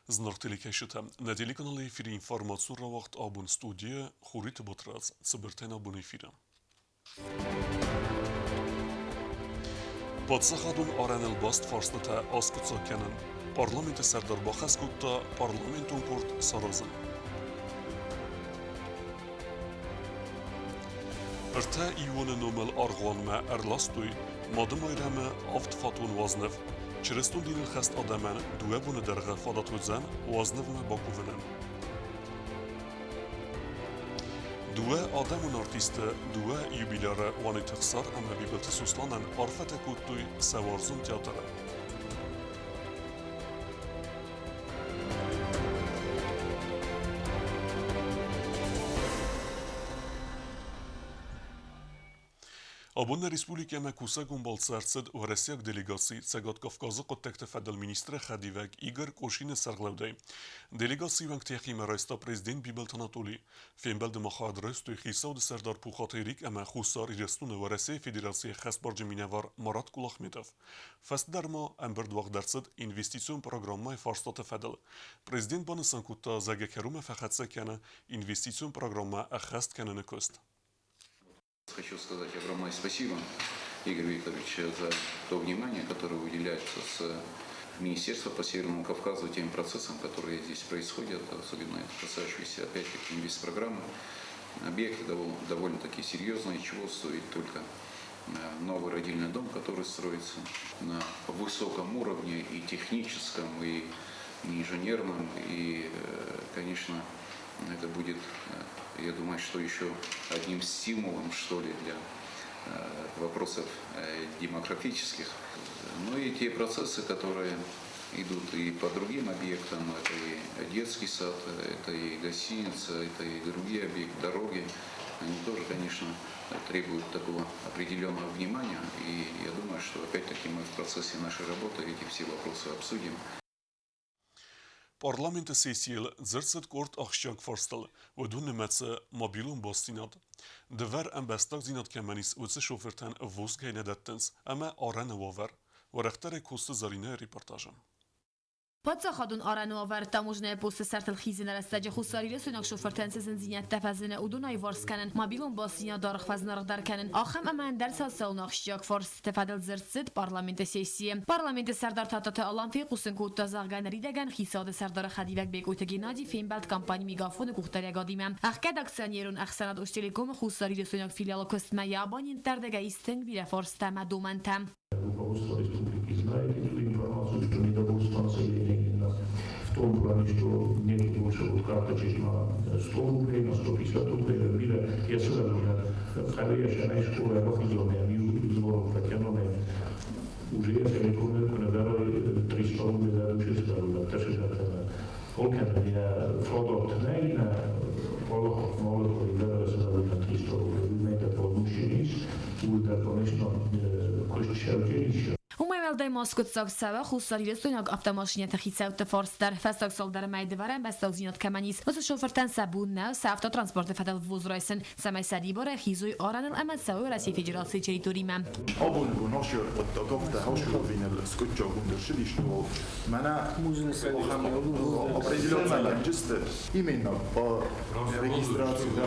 Зынаргъ телекӕсджытӕ, нӕ телеканалы эфиры информацион рауагъд абон студийӕ Хуриты Батрадз, цыбыртӕн абон эфиры. Паддзахадон арӕныл баст фарстатӕ аскъуыддзаг кӕнын Парламенты сӕрдар бахӕс кодта парламентон къорд саразын. Ӕртӕ ионы номыл аргъуанмӕ ӕрластой Мады Майрӕмы авдфатон уазныв. Чырыстон диныл хӕст адӕмӕн дыууӕ боны дӕргъы фадат уыдзӕн уазнывмӕ бакувынӕн. Дыууӕ адӕмон артисты, дыууӕ юбиляры Уаниты Хсар ӕмӕ Бибылты Сосланӕн арфӕтӕ кодтой сӕ уарзон театры. Абон нӕ республикӕмӕ кусӕгон балцы ӕрцыд уӕрӕсейаг делегаци Цӕгат Кавказы хъуыддӕгты фӕдыл министры хӕдивӕг Игорь Къошины сӕргълӕудӕй. Делегацийы уӕнгты йӕхимӕ райста президент Бибылты Анатолий. Фембӕлды ма хайад райстой хицауады сӕрдар Пухаты Эрик ӕмӕ Хуссар Ирыстоны Уӕрӕсейы Федерацийы хӕсбарджын минӕвар Марат Кулахметов. Фӕстӕдӕр ма ӕмбырд уагъд ӕрцыд инвестицион программӕйы фарстаты фӕдыл. Президент банысан кодта, зӕгъгӕ кӕронмӕ фӕхӕццӕ кӕны инвестицион программӕ ӕххӕст кӕныны куыст. Хочу сказать огромное спасибо, Игорь Викторович, за то внимание, которое уделяется с Министерства по Северному Кавказу тем процессам, которые здесь происходят, особенно касающиеся опять-таки инвестпрограммы. Объекты довольно-таки серьезные, чего стоит только новый родильный дом, который строится на высоком уровне и техническом, и инженерном, и, конечно, это будет, я думаю, что еще одним стимулом, что ли, для вопросов демографических. Ну и те процессы, которые идут и по другим объектам, это и детский сад, это и гостиница, это и другие объекты, дороги, они тоже, конечно, требуют такого определенного внимания. И я думаю, что опять-таки мы в процессе нашей работы эти все вопросы обсудим. Парламенты сессийыл дзырд цыд къорд ахсджиаг фарстыл, уыдон нымӕцы мобилон бастдзинад. Дывӕр ӕмбӕстагдзинад кӕмӕн ис, уыцы шофыртӕн вуз кӕй нӕ дӕттынц ӕмӕ арӕны уавӕр. Уӕрӕхдӕрӕй Коцты Зӕринӕйы репортажы. Паддзахадон арӕны уавӕр таможнӕйы посты сӕртыл хизыны рӕстӕджы хуссарирыстойнаг шофыртӕн цы зындзинӕдтӕ фӕзыны, уыдон аиуварс кӕнын, мобилон бастдзинад даргъ фӕзынаргъдӕр кӕнын, ахӕм ӕмӕ ӕндӕр социалон ахсджиаг фарстыты фӕдыл дзырд цыд парламенты сессийы. Парламенты сӕрдар Тадтаты Алан фехъусын кодта, зӕгъгӕ, ныридӕгӕн хицауады сӕрдары хӕдивӕг Бекъойты Геннадий фембӕлд компани Мегафон-ы къухдариӕгадимӕ. Ӕхгӕд акционерон ӕхсӕнад Остелеком-ы хуссарирыстойнаг филиалы куыстмӕ йӕ абоненттӕ ӕрдӕгӕй ис тынг бирӕ фарстытӕ ӕмӕ домӕнтӕ. Руководство республики знает эту информацию, что недовольство населения именно в том плане, что нет больше вот карточек на 100 рублей, на 150 рублей, бира я сразу Харея школа уже 300 рублей за 600 рублей, Уымӕй уӕлдай ма скъуыддзаг цӕуы хуссарирыстойнаг автомашинӕты хицӕутты фарст дӕр. Фӕстаг цалдӕр мӕйы дывӕр ӕмбӕстагдзинад кӕмӕн ис, уыцы шофыртӕн сӕ бон нӕу сӕ автотранспорты фӕдыл ввоз райсын, цӕмӕй сӕрибарӕй хизой арӕныл ӕмӕ цӕуой Российы Федерацийы территоримӕ. Абоны бон ацы хъуыддаг афтӕ хӕсуӕвиныл скъуыддзагонд ӕрцыдис, мӕнӕ ахӕм определенный гӕнджысты именно по регистрации, да.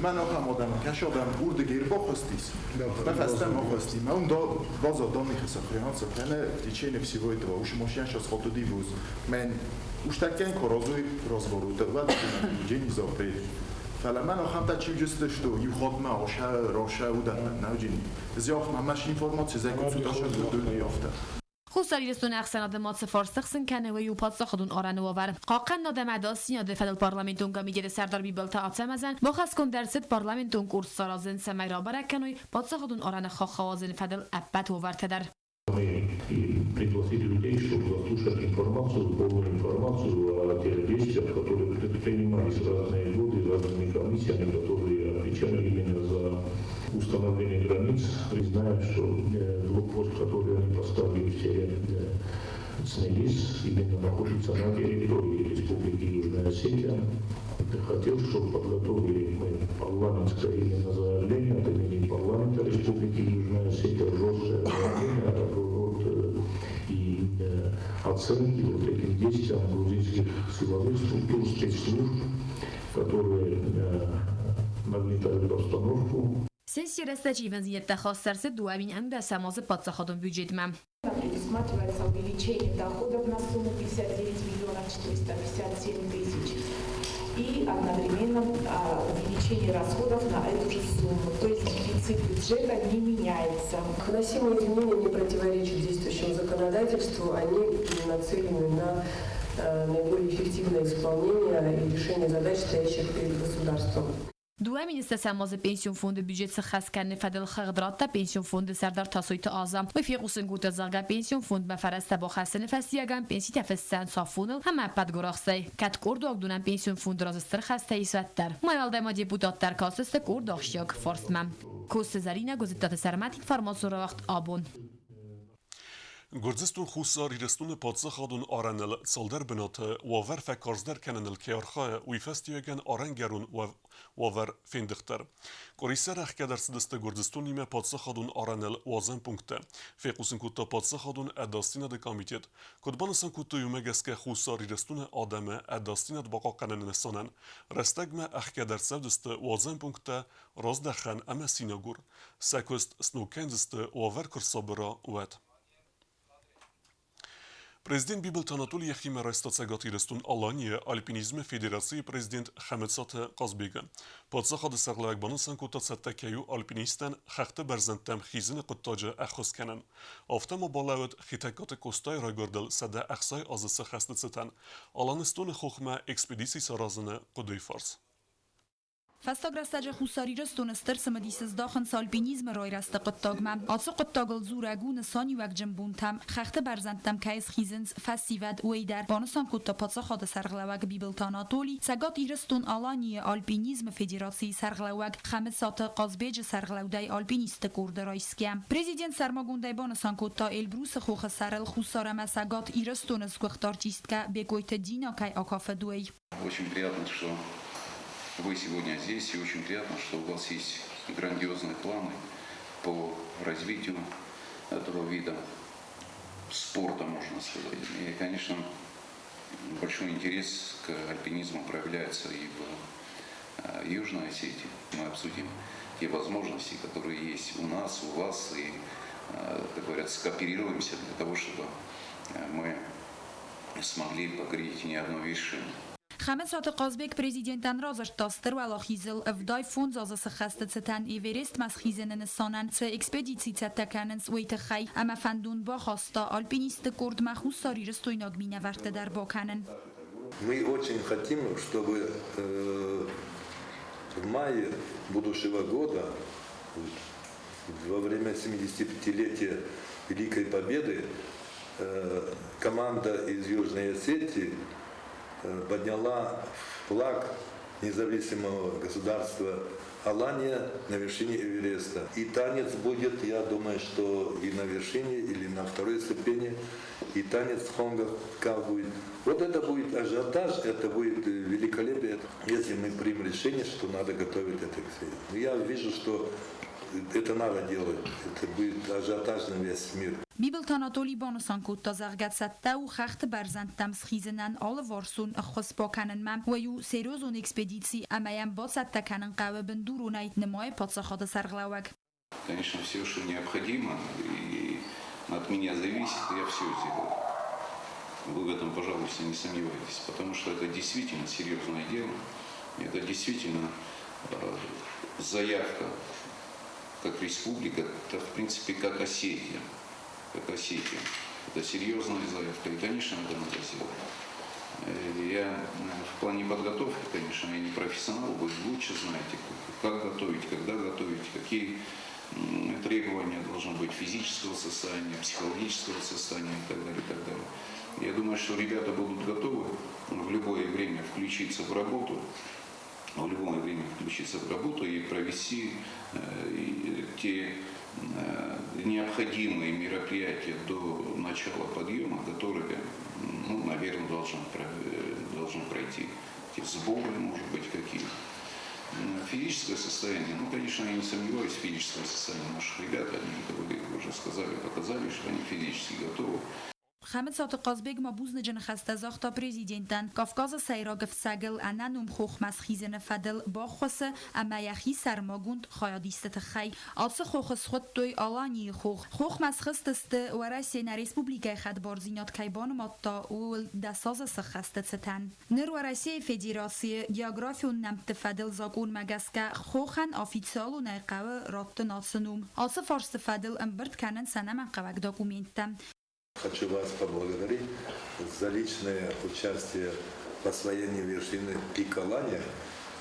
Мӕн ахӕм адӕм кӕсы адӕм уырдыгӕй ӕрбахызтис, мӕ фӕстӕмӕ ахызти, мӕ уым база данных сохраняться кӕны в течение всего этого. Уж машина сейчас хотуди вуз. Мӕн уж таккен коразуй разворот, уӕд день запрет. Фӕлӕ мӕн ахӕмтӕ чивджысты, что иу хатмӕ аша, раша уыдӕттӕ нӕуджын. Зӕгъ, мӕ информаци зӕгъ афтӕ. Хуссар Ирыстоны ӕхсӕнады ма цы фарст сын кӕны, уый у паддзахадон арӕны уавӕр. Хъахъхъӕнынад ӕмӕ ӕдасдзинады фӕдыл парламентон комитеты сӕрдар Бибылты Ацӕмӕзӕн бахӕсгонд ӕрцыд парламентон къорд саразын, цӕмӕй рабӕрӕг кӕной паддзахадон арӕны хахх ауадзыны фӕдыл ӕппӕт уавӕртӕ дӕр. Мы пригласили людей, чтобы заслушать информацию, полную информацию о тех действиях, которые предпринимались в разные годы разными комиссиями, которые отвечали именно за установление границ. Мы знаем, что блокпост, который они поставили в селе Цнелис, именно находится на территории Республики Южная Осетия. Хотел, чтобы подготовили мы парламентское именно заявление от имени парламента Республики Южная Осетия, жесткое заявление от, и Оценки вот этим действиям грузинских силовых структур, спецслужб, которые нагнетают обстановку. Сессийы рӕстӕджы ивӕндзинӕдтӕ хаст ӕрцыд 2011 азы паддзахадон бюджетмӕ. Предусматривается увеличение доходов на сумму 59 миллионов 457 тысяч и одновременно увеличение расходов на эту же сумму. То есть дефицит бюджета не меняется. Вносимые изменения не противоречат действующему законодательству, они нацелены на наиболее эффективное исполнение и решение задач, стоящих перед государством. 2010 азы пенсион фонды бюджет сыххӕст кӕныны фӕдыл хыгъд радта пенсион фонды сӕрдар Тасойты Аза. Уый фехъусын кодта, зӕгъгӕ, пенсион фондмӕ фӕрӕзтӕ бахӕссыны фӕстиуӕгӕн пенситӕ фыссынц афоныл ӕмӕ ӕппӕт гуырахстӕй. Кӕд къорд уагдонӕн пенсион фонды раз стыр хӕстӕ ис, уӕддӕр. Уымӕй уӕлдай ма депутаттӕ ӕркастысты къорд ахсджиаг фарстмӕ. Коцты Зӕринӕ, Гуызыттаты Сӕрмӕт, информацион рауагъд Абон. Гуырдзыстон Хуссар Ирыстоны паддзахадон арӕныл цалдӕр бынаты уавӕр фӕкарздӕр кӕныныл кӕй архайы, уый фӕстиуӕгӕн арӕнгӕрон уавӕр фендыхдӕр. Къуырисӕр ӕхгӕд ӕрцыдысты Гуырдзыстонимӕ паддзахадон арӕныл уадзӕн пункттӕ, фехъусын кодта паддзахадон ӕдасдзинады комитет. Куыд банысан кодтой, уымӕ гӕсгӕ Хуссар Ирыстоны адӕмы ӕдасдзинад бахъахъхъӕныны нысанӕн рӕстӕгмӕ ӕхгӕд ӕрцӕудзысты уадзӕн пункттӕ Раздӕхӕн ӕмӕ Синагур. Сӕ куыст сног кӕндзысты, уавӕр куы рсабыра, уӕд. Президент Бибылты Анатолий йӕхимӕ райста Цӕгат Ирыстон-Аланийы альпинизмы федерацийы президент Хӕмыцаты Хъазбегы. Паддзахады сӕргълӕууӕг банысан кодта, цӕттӕ кӕй у альпинисттӕн хӕхты бӕрзӕндтӕм хизыны хъуыддаджы ӕххуыс кӕнын. Афтӕ ма балӕууыд Хетӕгкаты Къостайы райгуырдыл 160 азы сӕххӕсты цытӕн Аланыстоны хохмӕ экспедици саразыны хъуыдыйы фарс. Фӕстаг рӕстӕджы Хуссар Ирыстоны стыр цымыдис здахынц альпинизмы райрӕзты хъуыддагмӕ. Ацы хъуыддагыл дзурӕг у нысаниуӕгджын бонтӕм, хӕхты бӕрзӕндтӕм кӕй схизынц фӕсивӕд, уый дӕр, банысан кодта паддзахады сӕргълӕууӕг Бибылты Анатоли, Цӕгат Ирыстон-Аланийы альпинизмы федерацийы сӕргълӕууӕг Хӕмыцаты Хъазбеджы сӕргълӕудӕй альпинистты къорды райсгӕ. Президент сӕрмагондӕй банысан кодта, Эльбрусы хохы сӕрыл Хуссар ӕмӕ Цӕгат Ирыстоны сгуыхт артисткӕ Бекъойты Дина кӕй акафыд, уый. Очень приятно, что вы сегодня здесь, и очень приятно, что у вас есть грандиозные планы по развитию этого вида спорта, можно сказать. И, конечно, большой интерес к альпинизму проявляется и в Южной Осетии. Мы обсудим те возможности, которые есть у нас, у вас, и, как говорят, скооперируемся для того, чтобы мы смогли покорить не одну вершину. Хӕмыцаты Хъазбег президентӕн радзырдта, Стыр Уӕлахизыл 75 азы сыххӕсты цытӕн Эверестмӕ схизыны нысанӕн цы экспедици цӕттӕ кӕнынц, уый тыххӕй ӕмӕ фӕндон бахаста альпинистты къордмӕ хуссарирыстойнаг минӕвӕртты дӕр бакӕнын. Мы очень хотим, чтобы в мае будущего года, во время 75-летия Великой Победы, команда из Южной Осетии подняла флаг независимого государства Алания на вершине Эвереста. И танец будет, я думаю, что и на вершине, или на второй ступени, и танец хонга будет. Вот это будет ажиотаж, это будет великолепие, если мы примем решение, что надо готовить это к Но я вижу, что это надо делать, это будет ажиотаж на весь мир. Бибылты Анатоли банысан кодта, зӕгъгӕ, цӕттӕ у хӕхты бӕрзӕндтӕм схизынӕн алыварсон ӕххуыс бакӕнынмӕ. Уый у серьезон экспедици ӕмӕ йӕм бацӕттӕ кӕнын хъӕуы бындуронӕй, нымайы паддзахады сӕргълӕууӕг. Конечно, все, что необходимо и от меня зависит, я все сделаю. Вы в этом, пожалуйста, не сомневайтесь, потому что это действительно серьезное дело. Это действительно заявка как республика, это в принципе как Осетия. Как Осетия. Это серьезная заявка, и, конечно, это надо сделать. Я в плане подготовки, конечно, я не профессионал, вы лучше знаете, как готовить, когда готовить, какие требования должны быть физического состояния, психологического состояния и так далее, и так далее. Я думаю, что ребята будут готовы в любое время включиться в работу, в любое время включиться в работу и провести те необходимые мероприятия до начала подъема, которые, ну, наверное, должны пройти. Эти сборы, может быть, какие-то. Физическое состояние, ну, конечно, я не сомневаюсь в физическом состоянии наших ребят, они это уже сказали, показали, что они физически готовы. Хӕмыцаты Хъазбег ма бузныджы ныхӕстӕ загъта Президентӕн, Кавказы сӕйраг ӕфцӕгыл ӕнӕном хохмӕ схизыны фӕдыл баххуысы ӕмӕ йӕхи сӕрмагонд хайадисты тыххӕй. Ацы хохы схуыдтой Аланийы хох. Хохмӕ схызтысты, Уӕрӕсе нӕ республикӕйы хӕдбардзинад кӕй банымадта, ууыл 10 азы сыххӕсты цытӕн. Ныр Уӕрӕсейы Федерацийы географион нӕмтты фӕдыл закъонмӕ гӕсгӕ хохӕн официалонӕй хъӕуы раттын ацы ном. Ацы фарсты фӕдыл ӕмбырд кӕнынц ӕнӕмӕнгхъӕуӕг документтӕ. Хочу вас поблагодарить за личное участие в освоении вершины пика Алания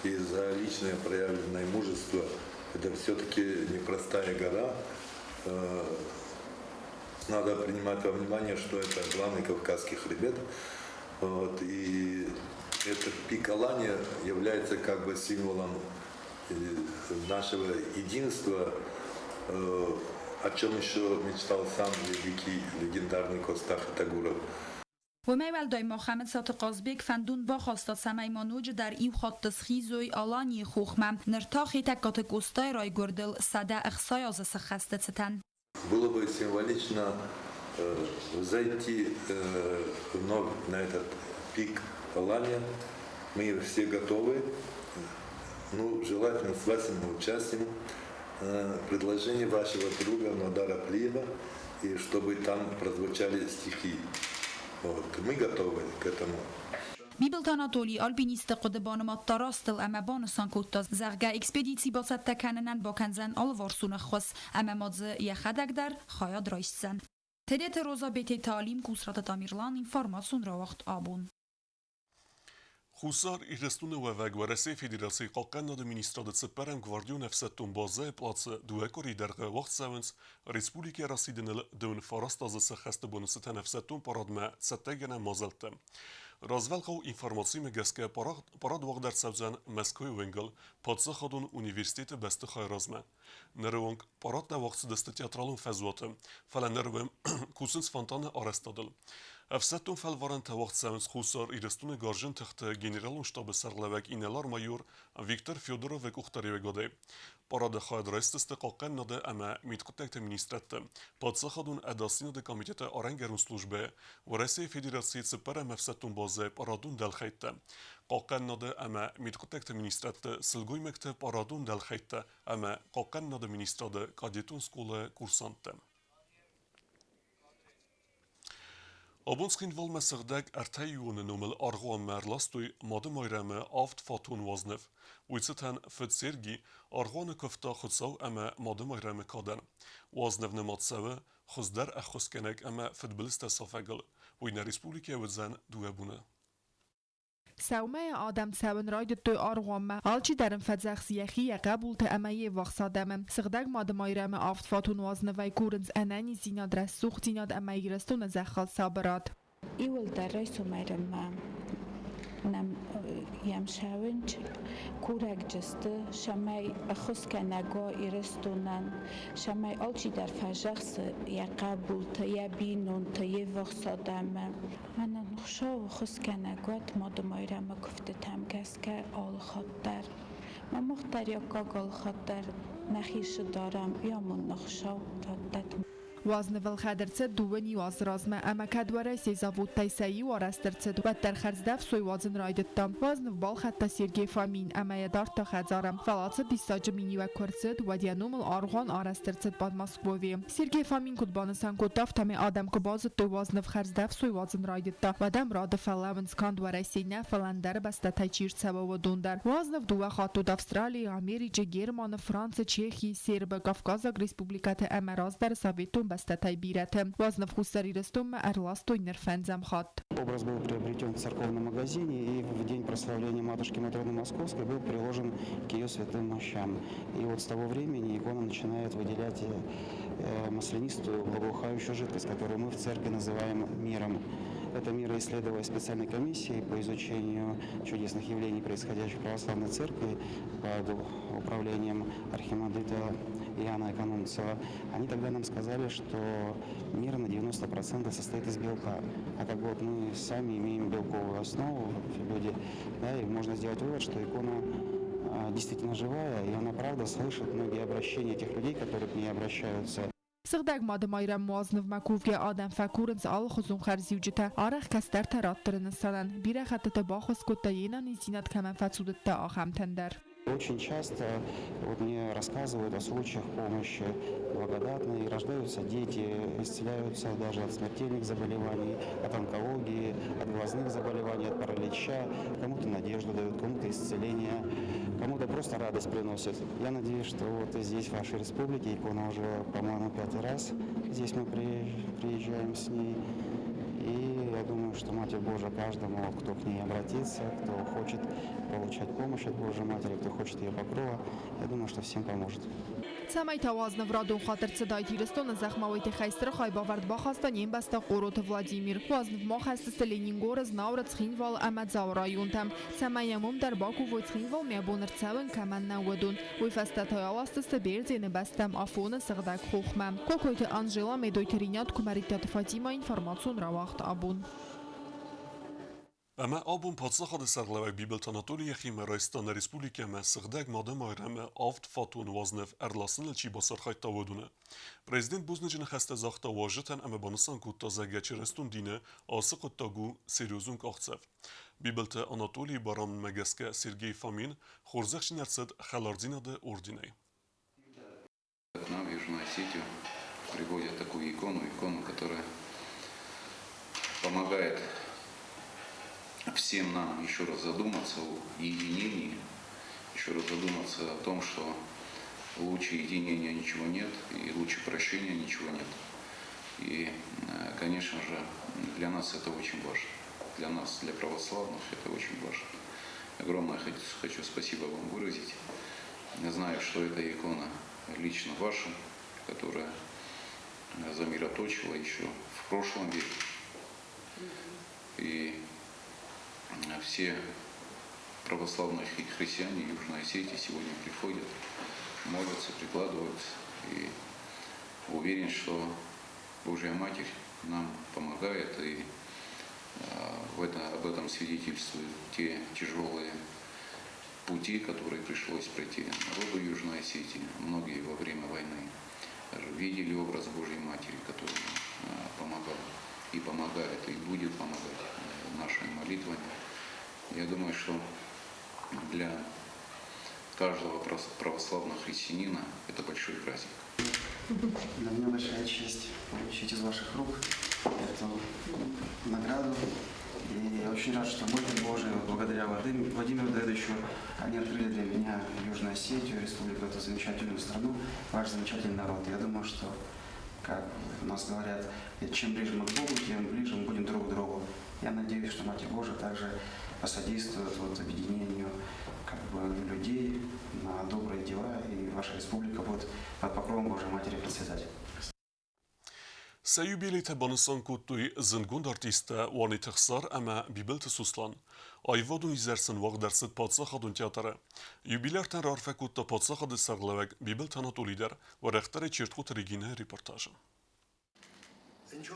и за личное проявленное мужество. Это все-таки непростая гора. Надо принимать во внимание, что это главный кавказский хребет. Вот, и этот пик Алания является как бы символом нашего единства, о чем еще мечтал сам великий легендарный Коста Хетагуров. Уымӕй уӕлдай ма Хӕмыцаты Хъазбег фӕндон бахаста, цӕмӕй ма ноджыдӕр иу хатт схизой Аланийы хохмӕ, ныр та Хетӕгкаты Къостайы райгуырдыл 160 азы сыххӕсты цытӕн. Было бы символично зайти вновь на этот пик Алания. Мы все готовы. Ну, желательно с вашим участием. Предложение вашего друга Нодара Плиева, и чтобы там прозвучали стихи. Вот. Мы готовы к этому. Бибылты Анатоли альпинистты хъуыды банымадта растыл ӕмӕ банысан кодта, зӕгъгӕ, экспедици бацӕттӕ кӕнынӕн бакӕндзӕн алыварсон ӕххуыс ӕмӕ ма дзы йӕхӕдӕг дӕр хайад райсдзӕн. Тедеты Роза, Бететы Алим, Къусраты Тамерлан, информацион рауагъд Абон. Хуссар Ирыстоны уӕвӕг Уӕрӕсейы Федерацийы Хъахъхъӕнынады министрады цыппӕрӕм гвардион ӕфсӕддон базӕйы плацы дыууӕ къуырийы дӕргъы уагъд цӕуынц республикӕйы расидыныл 29 азы сӕххӕсты боны цытӕн ӕфсӕддон парадмӕ цӕттӕгӕнӕн мадзӕлттӕ. Развӕлгъау информацимӕ гӕсгӕ парад уагъд ӕрцӕудзӕн Мӕскуыйы уынгыл Паддзахадон университеты бӕстыхайы размӕ. Ныры онг парадтӕ уагъд цыдысты театралон фӕзуаты, фӕлӕ ныр кусынц фонтаны арӕзтадыл. Ӕфсӕддон фӕлварӕнтӕ уагъд цӕуынц Хуссар Ирыстоны гарзджын тыхты генералон штабы сӕргълӕууӕг инӕлар-майор Виктор Федоровы къухдариуӕгадӕй. Парады хайад райсдзысты хъахъхъӕнынады ӕмӕ мидхъуыддӕгты министрадты, паддзахадон ӕдасдзинады комитеты арӕнгӕрон службӕйы, Уӕрӕсейы Федерацийы цыппӕрӕм ӕфсӕддон базӕйы парадон дӕлхӕйттӕ, хъахъхъӕнынады ӕмӕ мидхъуыддӕгты министрадты сылгоймӕгты парадон дӕлхӕйттӕ ӕмӕ хъахъхъӕнынады министрады кадетон скъолайы курсанттӕ. Абон Цхинвалмӕ сыгъдӕг ӕртӕиуоны номыл аргъуанмӕ ӕрластой Мады Майрӕмы авд фатон уазныв. Уый цытӕн фыд Серги аргъуаны куывта Хуыцау ӕмӕ Мады Майрӕмы кадӕн. Уазныв нымад цӕуы хуыздӕр ӕххуысгӕнӕг ӕмӕ фыдбылызтӕ сафӕгыл. Уый нӕ республикӕйы уыдзӕн дыууӕ боны. Сӕумӕйӕ адӕм цӕуын райдыдтой аргъуанмӕ. Алчидӕр ын фӕдзӕхсы йӕхи, йӕ хъӕбулты ӕмӕ йе ввахс адӕмы. Сыгъдӕг Мады Майрӕмы авдфатон уазнывӕй курынц ӕнӕниздзинад, рӕсугъддзинад ӕмӕ Ирыстоны зӕххыл сабырад. Иууылдӕр райсомӕй нӕм йӕм ссӕуынц курӕг сты, цӕмӕй ӕххуысгӕнӕг уа Ирыстонӕн, цӕмӕй алчидӕр фӕзӕхсы йӕ хъӕбулты, йӕ бинонты, йе ввахс адӕмы. Мӕнӕн Хуыцауы ӕххуысгӕнӕг уӕд Мады Майрӕмы куывдтытӕм гӕсгӕ алы хатт дӕр. Мӕ мах дӕр аккаг алы хатт дӕр нӕхи цы дарӕм, уый амонд Хуыцау раттӕд. Уазнывыл хӕд ӕрцыд дыууӕ азы размӕ ӕмӕ кӕд Уӕрӕсейы заводтӕй сӕ иу арӕзт ӕрцыд, уӕддӕр хӕрздӕф сой уадзын райдыдта. Уазныв балхӕдта Сергей Фомин ӕмӕ йӕ дардта хӕдзары. Фӕлӕ ацы диссаджы миниуӕг куы ӕрцыд, уӕд йӕ номыл аргъуан арӕзт ӕрцыд Подмосковье. Сергей Фомин куыд банысан кодта, афтӕмӕй адӕм куы базыдтой, уазныв хӕрздӕф сой уадзын райдыдта, уӕд ӕм рады фӕлӕууынц канд Уӕрӕсейы нӕ, фӕлӕ ӕндӕр бӕстӕтӕй чи рцӕуы, уыдон дӕр. Уазныв дыууӕ хатт уыд Австралийы, Америчы, Германы, Францы, Чехийы, Сербы, Кавказаг республикӕты ӕмӕ раздӕры советон бӕстӕтӕй бирӕты. Уазныв Хуссар Ирыстонмӕ ӕрластой ныр фӕндзӕм хатт. Образ был приобретен в церковном магазине и в день прославления матушки Матроны Московской был приложен к ее святым мощам. И вот с того времени икона начинает выделять маслянистую благоухающую жидкость, которую мы в церкви называем миром. Это миро исследовалось специальной комиссией по изучению чудесных явлений, происходящих в православной церкви под управлением архимандрита Иоанна Экономцева. Они тогда нам сказали, что миро на 90% состоит из белка. А как вот мы сами имеем белковую основу, люди, да, и можно сделать вывод, что икона действительно живая, и она правда слышит многие обращения тех людей, которые к ней обращаются. Сыгъдӕг Мады Майрӕмы уазнывмӕ кувгӕ адӕм фӕкурынц алыхуызон хӕрзиуджытӕ, арӕх кӕстӕртӕ раттыны нысанӕн. Бирӕ хӕттыты баххуыс кодта йе нӕниздзинад кӕмӕн фӕцудыдта, ахӕмтӕн дӕр. Очень часто вот мне рассказывают о случаях помощи благодатной. Рождаются дети, исцеляются даже от смертельных заболеваний, от онкологии, от глазных заболеваний, от паралича. Кому-то надежду дают, кому-то исцеление, кому-то просто радость приносят. Я надеюсь, что вот здесь, в вашей республике, икона уже, по-моему, пятый раз здесь мы приезжаем с ней. И я думаю, что Матерь Божия каждому, кто к ней обратится, кто хочет получать помощь от Божьей Матери, кто хочет ее покрова, я думаю, что всем поможет. Цӕмӕй та уазныв радон хатт ӕрцыдаид Ирыстоны зӕхмӕ, уый тыххӕй стыр хайбавӕрд бахаста не мбӕстаг Хъороты Владимир. Уазныв ма хӕсдзысты Ленингоры, Знауыры, Цхинвалы ӕмӕ Дзауы районтӕм, цӕмӕй йӕм уым дӕр бакувой Цхинвалмӕ бон ӕрцӕуын кӕмӕн нӕ, уыдон. Уый фӕстӕ та аласдзысты Бердзены бӕстӕм Афоны сыгъдӕг хохмӕ. Кокойты Анжела, Медойты Ринат, Куымӕридтаты Фатимӕ, информацион рауагъд абон. Ӕмӕ абон паддзахады сӕргълӕууӕг Бибылты Анатоли йӕхимӕ райста нӕ республикӕмӕ Сыгъдӕг Мады Майрӕмы авд фатон уазныв ӕрласыныл чи бацархайдта, уыдоны. Президент бузныджы ныхӕстӕ загъта уазджытӕн ӕмӕ банысан кодта, зӕгъгӕ, чырыстон дины ацы хъуыддаг у серьезон къахдзӕф. Бибылты Анатолийы барамындмӕ гӕсгӕ Сергей Фомин хорзӕхджын ӕрцыд Хӕлардзинады орденӕй. К нам в Южную Осетию привозят такую икону, икону, которая помогает всем нам еще раз задуматься о единении, еще раз задуматься о том, что лучше единения ничего нет и лучше прощения ничего нет. И, конечно же, для нас это очень важно. Для нас, для православных, это очень важно. Огромное хочу спасибо вам выразить. Я знаю, что эта икона лично ваша, которая замироточила еще в прошлом веке. И все православные христиане Южной Осетии сегодня приходят, молятся, прикладываются. И уверен, что Божья Матерь нам помогает, и об этом свидетельствуют те тяжелые пути, которые пришлось пройти народу Южной Осетии. Многие во время войны даже видели образ Божьей Матери, который помогал и помогает, и будет помогать нашими молитвами. Я думаю, что для каждого православного христианина это большой праздник. Для меня большая честь получить из ваших рук эту награду. И я очень рад, что Матерь Божия, благодаря Владимиру Давидовичу, они открыли для меня Южную Осетию, республику, эту замечательную страну, ваш замечательный народ. Я думаю, что, как у нас говорят, чем ближе мы к Богу, тем ближе мы будем друг к другу. Я надеюсь, что Матерь Божия также посодействует вот объединению как бы, людей на добрые дела, и ваша республика будет под покровом Божьей Матери процветать. Сӕ юбилейтӕ банысан кодтой зындгонд артисттӕ Уаниты Хсар ӕмӕ Бибылты Суслан. Аивадон изӕр сын уагъд ӕрцыд паддзахадон театры. Юбиляртӕн раарфӕ кодта паддзахады сӕргълӕууӕг Бибылты Анатолий дӕр, уӕрӕхдӕрӕй Чертхъоты Регинӕйы репортажы.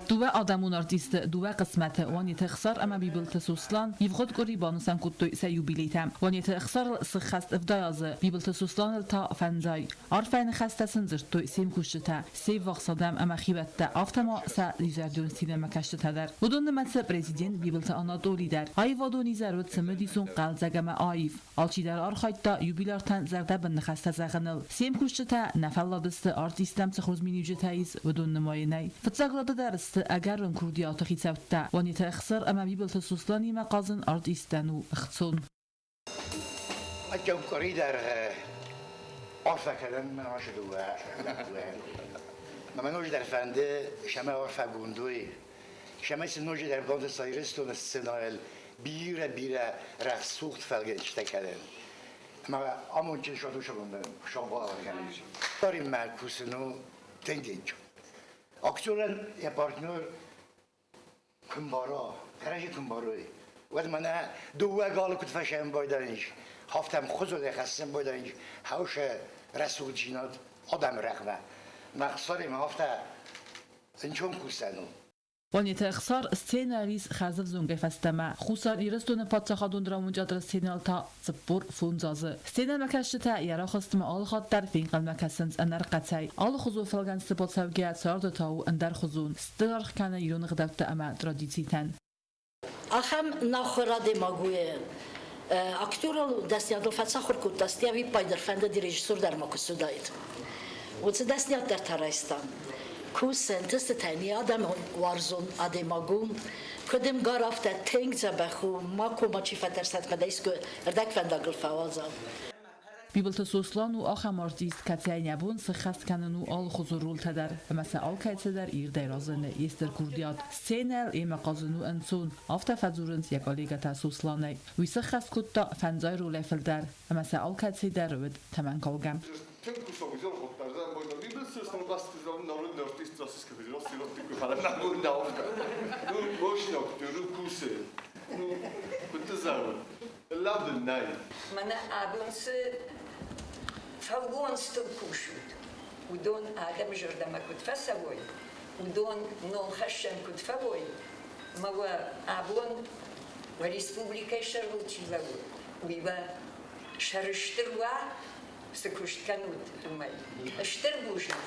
Дыууӕ адӕмон артисты, дыууӕ хъысмӕты, Уанеты Ӕхсар ӕмӕ Бибылты Сослан ивгъуыд къуыри банысан кодтой сӕ юбилейтӕ. Уанеты Ӕхсарыл сыххӕст 70 азы, Бибылты Сосланыл та фӕндзай. Арфӕйы ныхӕстӕ сын дзырдтой се мкусджытӕ, се ввахс адӕм ӕмӕ хиуӕттӕ, афтӕ ма сӕ иузӕрдион синемӕкӕсджытӕ дӕр. Уыдон нымӕцы президент Бибылты Анатоли дӕр. Аивадон изӕр уыд цымыдисон, хъӕлдзӕг ӕмӕ аив. Алчидӕр архайдта юбиляртӕн зӕрдӕбын ныхӕстӕ зӕгъыныл. Се мкусджытӕ нӕ фӕлладысты, артисттӕм цы хорз миниуджытӕ ис, уыдон нымайынӕй. Фыццаг рады дӕр сты ӕгӕрон курдиаты хицӕуттӕ. Уанеты Ӕхсар ӕмӕ Бибылты Сосланимӕ хъазын артисттӕн у ӕхцон. Ӕддӕм къуыри дӕргъы арфӕ кӕнӕм мӕ ацы дыууӕ лӕппуйӕн. Мӕ ноджыдӕр фӕнды, цӕмӕй арфӕгонд уой, цӕмӕй сын ноджыдӕр бантыса Ирыстоны сценӕйыл бирӕ-бирӕ рӕсугъд фӕлгӕнцтӕ кӕнын. Ӕмӕ амондджын сатусагондӕн сӕмбӕлын кӕнын. Тариммӕ кусын у тынг денджын. Актерӕн йӕ партнер куы мбара, кӕрӕдзи куы мбарой, уӕд мӕнӕ дыууӕ галы куыд фӕсайын байдайынц, афтӕ ӕмхуызонӕй хӕссын байдайынц хӕусы рӕсугъддзинад адӕмы рӕгъмӕ. Мӕ Хсаримӕ афтӕ ӕнцон кусӕн у. Уанеты Ӕхсар сценӕйыл ис хӕрзӕвзонгӕй фӕстӕмӕ. Хуссар Ирыстоны паддзахадон драмон театры сценӕйыл та 45 азы. Сценӕмӕкӕсджытӕ йӕ рахызтмӕ алыхатт дӕр фенхъӕлмӕ кӕсынц ӕнӕрхъӕцӕй. Алыхуызон фӕлгӕнцты бацӕугӕйӕ царды та у ӕндӕрхуызон, стыр аргъ кӕны ирон ӕгъдӕуттӕ ӕмӕ традицитӕн. Ахӕм нахуыр адӕймаг у актерыл дӕсныйадыл фӕцахуыр кодта, стӕй ӕвиппайдӕр фӕндыди режиссер дӕр ма куы суыдаид. Уыцы дӕсныйад дӕр та райста. Кусы, ӕнтыстытӕ не адӕмон уарзон адӕймаг у. Куыд ӕмгар, афтӕ тынг дзӕбӕх у, макуы мачи фӕтӕрсӕд мӕ дӕ искуы ӕрдӕгфӕндагыл фӕуадза. Бибылты Сослан у ахӕм артист, кӕцыйӕн йӕ бон сыххӕст кӕнын у алыхуызон ролтӕ дӕр, ӕмӕ сӕ алкӕцы дӕр ирдӕй разыны йе стыр курдиат. Сценӕйыл йемӕ хъазын у ӕнцон, афтӕ фӕдзурынц йӕ коллегӕтӕ Сосланӕй. Уый сыххӕст кодта фӕндзай ролӕй фылдӕр, ӕмӕ сӕ алкӕцыйы дӕр уыд тӕмӕнкалгӕ. Мӕнӕ абон цы фӕлгонцтыл кусут, уыдон адӕмы зӕрдӕмӕ куыд фӕцӕуой, уыдон номхӕссӕн куыд фӕуой, ӕмӕ уӕ абон уӕ республикӕйы сӕрыл чи лӕууы, уый уӕ сӕрыстыр уа, цы куыст кӕнут, уымӕй. Стыр бузныг!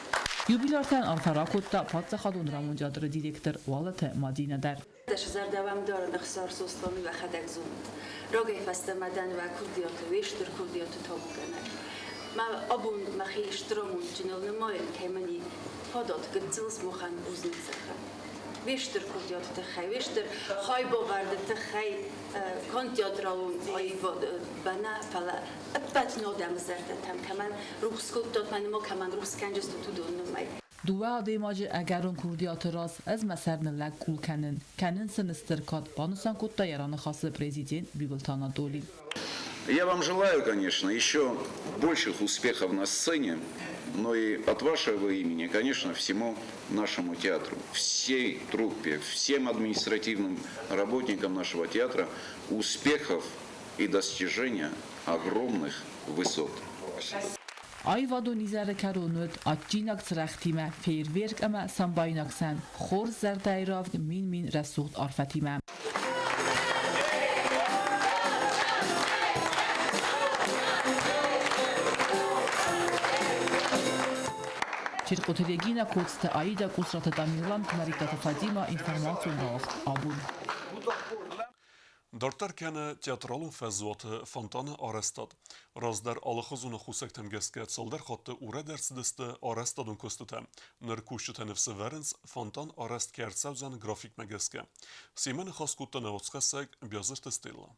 Юбиляртӕн арфӕ ракодта паддзахадон драмон театры директор Уалыты Мадинӕ дӕр. Зӕрдӕвӕм дарын Ӕхсар Сосланы уӕхӕдӕг зонут. Рагӕй фӕстӕмӕ дӕн уӕ курдиаты, уе стыр курдиаты табугӕнӕг. Мӕ абон мӕхи стыр амондджыныл нымайын, кӕй мын и фадат гыццыл смухӕн бузныг зӕгъын. Уе стыр курдиаты тыххӕй, уе стыр хайбавӕрды тыххӕй канд театралон аивад нӕ, фӕлӕ ӕппӕт адӕмы зӕрдӕтӕм кӕмӕн рухс кодтат, мӕ ма кӕмӕн рухс кӕнджыстут, уыдон нымай. Дыууӕ адӕймаджы ӕгӕрон курдиаты раз ӕз мӕ сӕр ныллӕг къул кӕнын. Кӕнын сын стыр кад, банысан кодта йӕ раныхасы президент Бибылты Анатоли. Я вам желаю, конечно, еще больших успехов на сцене, но и от вашего имени, конечно, всему нашему театру, всей труппе, всем административным работникам нашего театра успехов и достижения огромных высот. Спасибо. Аивадон изӕры кӕрон уыд адджинаг цырӕгътимӕ, фейерверк ӕмӕ самбайнаг сӕн, хорз зӕрдӕйы равг мин-мин рӕсугъд арфӕтимӕ. Чиркъуты Регинӕ, Коцты Аидӕ, Къусраты Тамерлан, Куымӕридтаты Фатимӕ, информацион рауагъд абон. Дарддӕр кӕны театралон фӕзуаты фонтаны арӕзтад. Раздӕр алыхуызон хъусӕгтӕм гӕсгӕ цалдӕр хатты урӕд ӕрцыдысты арӕзтадон куыстытӕ. Ныр кусджытӕ ныфс ӕвӕрынц, фонтан арӕзт кӕй ӕрцӕудзӕн графикмӕ гӕсгӕ. Семӕ ныхас кодта нӕ уацхӕссӕг Биазырты Стелла.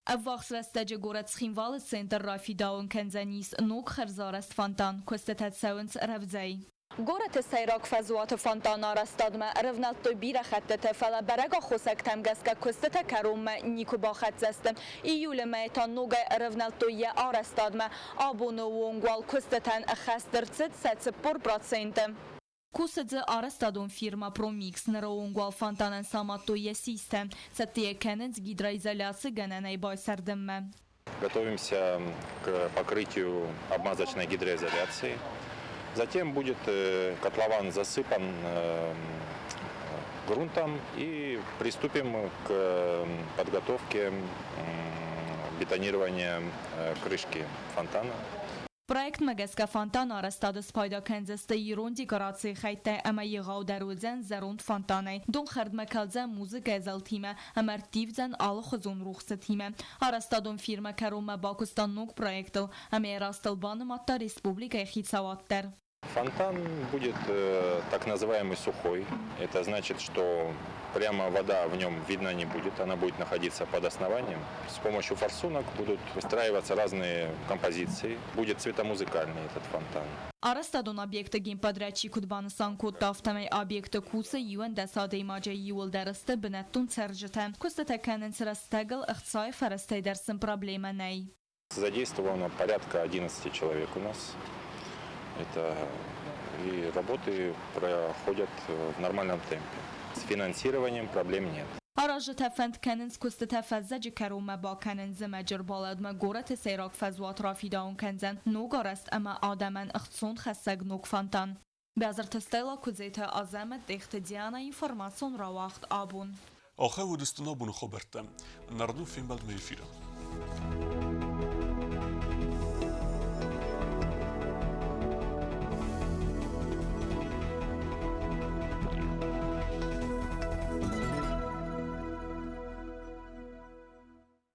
Ӕввахс рӕстӕджы горӕт Цхинвалы центр рафидауын кӕндзӕнис ног хӕрзарӕзт фонтан, куыстытӕ цӕуынц рӕвдзӕй. Горӕты сӕйраг фӕзуаты фонтаны арӕзтадмӕ ӕрӕвнӕлдтой бирӕ хӕттыты, фӕлӕ бӕрӕг аххосӕгтӕм гӕсгӕ куыстытӕ кӕронмӕ никуы бахӕццӕ сты. Июлы мӕйы та ногӕй ӕрӕвнӕлдтой йӕ арӕзтадмӕ. Абоны онг уал куыстытӕн ӕххӕст ӕрцыд сӕ 40%. Кусы дзы арӕзтадон фирмӕ Промикс. Ныры онг уал фонтанӕн самадтой йӕ систӕ. Цӕттӕ йӕ кӕнынц гидроизоляци гӕнӕнӕй байсӕрдынмӕ. Готовимся к покрытию обмазочной гидроизоляции. Затем будет котлован засыпан грунтом и приступим к подготовке бетонирования крышки фонтана. Проектмӕ гӕсгӕ фонтаны арӕзтады спайда кӕндзысты ирон декорацийы хӕйттӕй ӕмӕ егъаудӕр уыдзӕн зӕронд фонтанӕй. Дон хӕрдмӕ кӕлдзӕн музыкӕйы зӕлтимӕ ӕмӕ ӕрттивдзӕн алыхуызон рухсытимӕ. Арӕзтадон фирмӕ кӕронмӕ бакуыста ног проектыл ӕмӕ йӕ растыл банымадта республикӕйы хицауад дӕр. Фонтан будет так называемый сухой. Это значит, что прямо вода в нем видна не будет, она будет находиться под основанием. С помощью форсунок будут выстраиваться разные композиции. Будет цветомузыкальный этот фонтан. Арӕзтадон объекты генподрядчик куыд банысан кодта, афтӕмӕй объекты кусы 11 адӕймаджы иууылдӕр сты бынӕттон цӕрджытӕ. Куыстытӕ кӕнынц рӕстӕгыл, ӕхцайы фӕрӕзтӕй дӕр сын проблемӕ нӕй. Задействовано порядка 11 человек у нас. Это и работы проходят в нормальном темпе. С финансированием проблем нет. Аразджытӕ фӕнд кӕнынц куыстытӕ фӕззӕджы кӕронмӕ бакӕнын. Зымӕджы ӕрбалӕудмӕ горӕты сӕйраг фӕзуат рафидауын кӕндзӕн ногарӕзт ӕмӕ адӕмӕн ӕхцонхӕссӕг ног фонтан. Бязырты Стелла, Куыдзеты Азӕмӕт, Тъехты Диана, информацион рауагъд Абон. Ахӕм уыдысты нӕ абоны хабӕрттӕ. Нӕрдон фембӕлдмӕ эфиры.